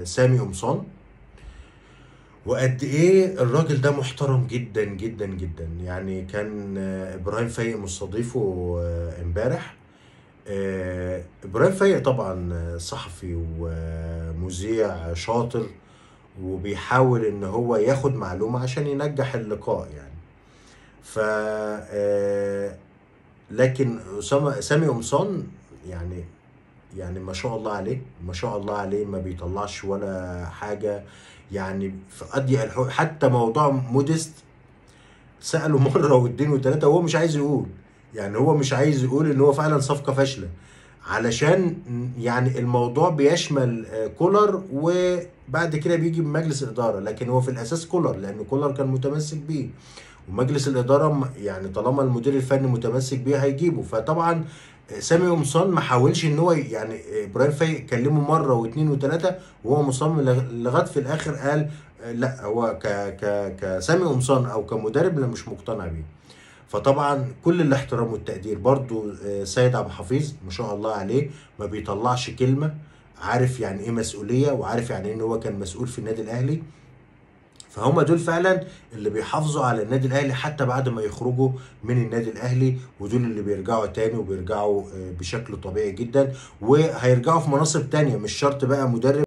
سامي قمصان، وقد ايه الراجل ده محترم جدا جدا جدا. يعني كان ابراهيم فايق مستضيفه امبارح. ابراهيم فايق طبعا صحفي ومذيع شاطر، وبيحاول ان هو ياخد معلومة عشان ينجح اللقاء يعني. ف لكن سامي قمصان يعني ما شاء الله عليه، ما شاء الله عليه، ما بيطلعش ولا حاجة يعني في أضيق الحقوق. حتى موضوع موديست سأله مرة واتنين وتلاتة وهو مش عايز يقول، يعني هو مش عايز يقول إن هو فعلا صفقة فاشلة، علشان يعني الموضوع بيشمل كولر وبعد كده بيجي بمجلس الإدارة، لكن هو في الأساس كولر، لأن كولر كان متمسك بيه، ومجلس الإدارة يعني طالما المدير الفني متمسك بيه هيجيبه. فطبعا سامي قمصان ما حاولش ان هو يعني ابراهيم فايق كلمة مرة واثنين وثلاثة وهو مصمم، لغاية في الاخر قال لا، هو ك ك كسامي قمصان او كمدرب لا، مش مقتنع بيه. فطبعا كل الاحترام والتقدير. برضو سيد عبد الحفيظ ما شاء الله عليه، ما بيطلعش كلمة، عارف يعني ايه مسؤولية، وعارف يعني ايه ان هو كان مسؤول في النادي الاهلي. فهم دول فعلا اللي بيحافظوا على النادي الاهلي حتى بعد ما يخرجوا من النادي الاهلي، ودول اللي بيرجعوا تاني وبيرجعوا بشكل طبيعي جدا، وهيرجعوا في مناصب تانية، مش شرط بقى مدرب.